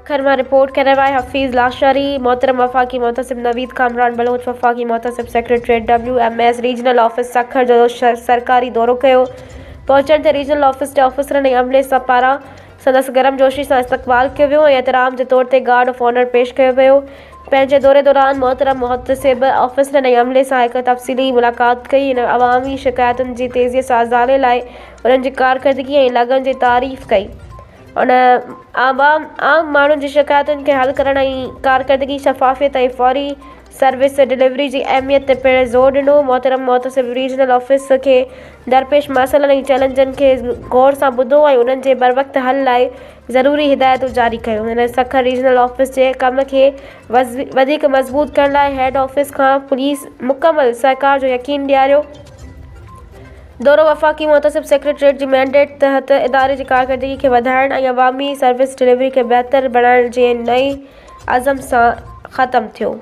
سکر مان رپورٽ ڪري رهيو آهي حفيظ لاشاري، محترم وفاقي محتسب نويد ڪامران بلوچ وفاقي محتسب secretariat W M S regional office Sukkur جو سرڪاري دورو ڪيو. پهچڻ تي ريجنل آفيس جي آفيسرن ۽ عملي پاران سندس گرمجوشي سان استقبال ڪيو ويو ۽ احترام جي طور تي گارڊ آف آنر پيش ڪيو ويو. پنهنجي دوري دوران محترم محتسب آفيسرن ۽ عملي سان هڪ تفصيلي ملاقات ڪئي. هن عوامي شڪايتن جي تيزي سان ازالي لاء انهن جي ڪارڪردگي ۽ لگن جي تعريف ڪئي. هن عام ماڻهن جي شڪايتن کي حل ڪرڻ ۽ ڪارڪردگي، شفافيت ۽ فوري سروس ڊليوري جي اهميت تي پڻ زور ڏنو. محترم محتسب ريجنل آفيس کي درپيش مسئلن ۽ چئلينجن کي غور سان ٻڌو ۽ انهن جي بروقت حل لاء ضروري هدايتون جاري ڪيون. هن سکر ريجنل آفيس جي ڪم کي وڌيڪ مضبوط ڪرڻ لاء هيڊ آفيس کان پوليس مڪمل سهڪار جو يقين ڏياريو. دورو وفاقي محتسب سيڪريٽريٽ جي مينڊيٽ تحت اداري جي ڪارڪردگي کي وڌائڻ ۽ عوامي سروس ڊليوري کي بهتر بڻائڻ جي نئين عزم سان ختم ٿيو.